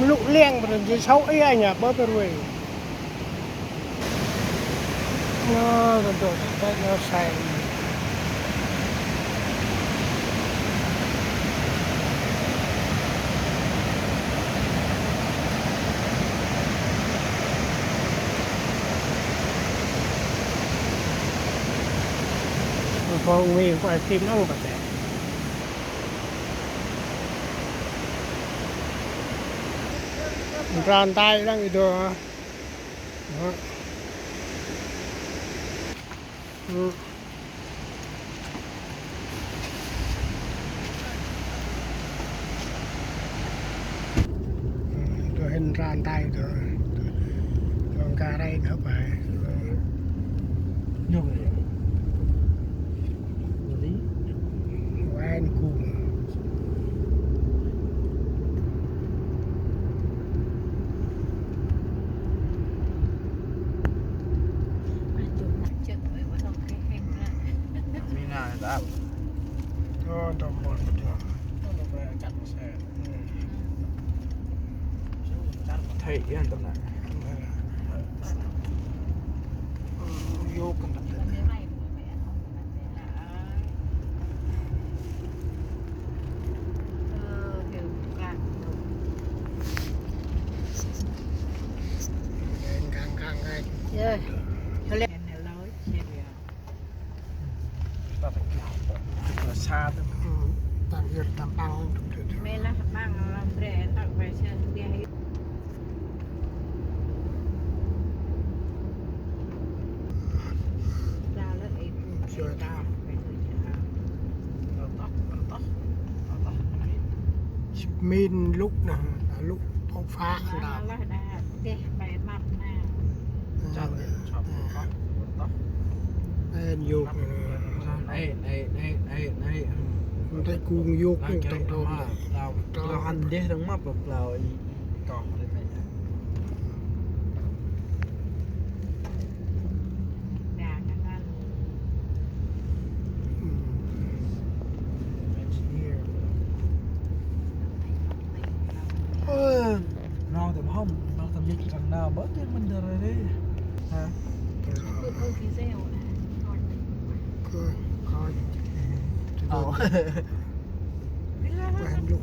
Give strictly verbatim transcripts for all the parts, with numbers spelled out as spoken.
Mluk liăng bơ, jêh sâu i anh à, bơ bơ ruê. Nó, nó đổ, nó sai. Phong mi quay phim nâng bật đèn. Ran tay đang i đô. Đó. Ừ. Đô hên ran tay đô. Đô nka ray nơ pai. Nhung ray. Wen ku. Mina ta ăp. Ơ, tơm bol bơh. Tơm bol bơh, chặt xe. Thầy yên tâm nè. Ơ, vô cần tập Min lŭk nơh, lŭk pô pha nơh. Ên yôk nơh. Ntai kung yôk kung tang tông. Plao ăn deh răng mâp plao i koh deh. Engineer. Ơ, nau tâm hông, nau tâm dịch rằng nau bớt cái mình đờ rê. Hả? Ơ, ơ, video. Coi, coi. Ồ. Quay hình luôn.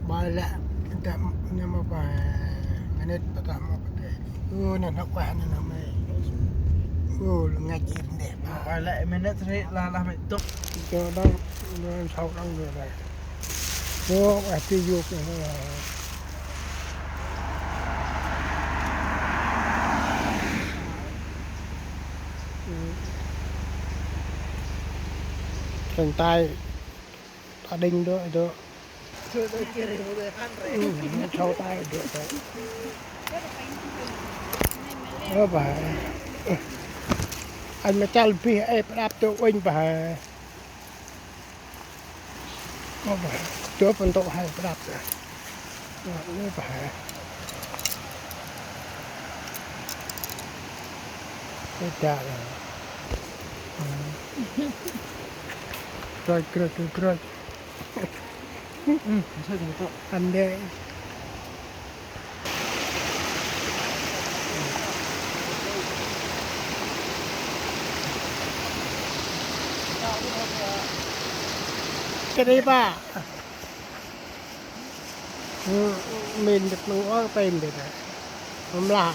Ba lẹ, ta, năm ba minute, ba ta, ba ta. Ơ, nè, nó quay, nè, nó mày. Ơ, ngay chết đẹp. Quay lẹ minute rê, là, là mày tụt. Cho đó, nó sau đó rồi đây. Ơ, quay video kìa. Chân tay ta đinh đó, đó. Ừ, sau tay được rồi. Đó bà. Anh mà chal bih ai prap tô anh bà. Có bà. Đó phần tụ hai prap rồi. Đó, đó bà. Cái chả là. Ừ. Rồi, rồi, rồi, rồi. Ăn đi. Cái đi ba. Mình được nông ớt tên được. Không là.